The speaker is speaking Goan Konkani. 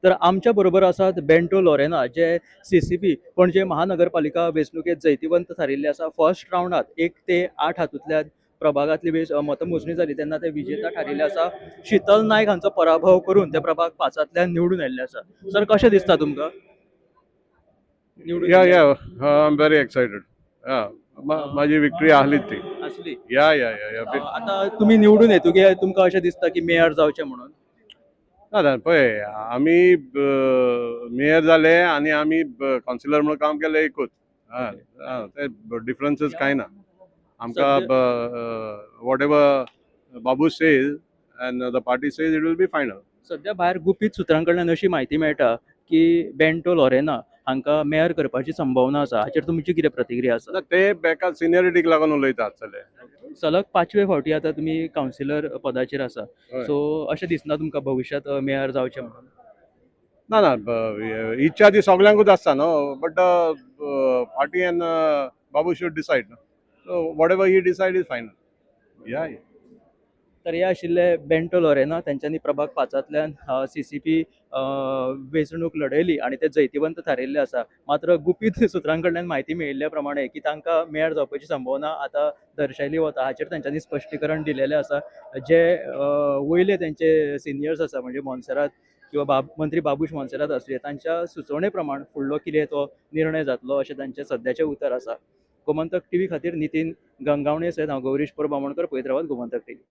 तर आमच्या बरोबर आसात बेंटो लोरेना, जे सीसीपी पणजे महानगरपालिका वेंचणुकेत जैतिवंत थारिल्ले आसा. फर्स्ट रावंडात 1 ते 8 हातूंतल्यान प्रभागांतली मतमोजणी जाली तेन्ना ते विजेता थारिल्ले आसा. शीतल नायक हांचो पराभव करून ते प्रभाग 5तांतल्यान निवडून आयिल्ले आसा. सर, कशें दिसता तुमकां निवडून या. आयिल्ले? Yeah, I am very excited. माझी विक्ट्री आहलीच ती. आसली. या. आता तुमी निवडून येतकीर तुमकां अशें दिसता की मेयर जावचें म्हणून? ना ना, पळय, आमी मेयर जाले आनी आमी कावन्सिलर म्हणून काम केलें एकूच. आं, ते डिफरन्सीस कांय ना आमकां. Whatever Babu says and the party says, it will be final. सध्या भायर गुपीत सुत्रां कडल्यान अशी म्हायती मेळटा की बेंटो लोरेना हांकां मेयर करपाची संभावना आसा. हाचेर तुमची कितें प्रतिक्रिया आसा? ना, ते बेकार सिनियरिटीक लागून उलयता आसतले. सलग पांचवे फावटी आतां तुमी कावन्सिलर पदाचेर आसा. हय. सो अशें दिसना तुमकां भविश्यांत मेयर जावचें म्हणून? ना ना, इच्छा ती सगल्यांकूच आसता न्हू, but party and Babu should decide, so whatever he decide is final, yeah. तर हे आशिल्ले बेंटो लोरेना. तेंच्यांनी प्रभाग 5तांतल्यान सीसीपी वेंचणूक लढयली आनी ते जैतिवंत थारिल्ले आसा. मात्र गुपीत सुत्रां कडल्यान म्हायती मेळिल्ल्या प्रमाणे की तांकां मेयर जावपाची संभावना आतां दर्शयली वता. हाचेर तेंच्यांनी स्पश्टीकरण दिलेलें आसा. जे वयले तेंचे सिनियर्स आसा, म्हणजे मोन्सेरात किंवा मंत्री बाबूश मोन्सेरात आसुये, तांच्या सुचोवणे प्रमाण फुडलो कितें तो निर्णय जातलो अशें तांचें सद्याचें उतर आसा. गोमंतक टीव्ही खातीर नितीन गंगावणे सयत हांव गौरीश परब आमोणकर. पळयत रावात गोमंतक टीव्ही.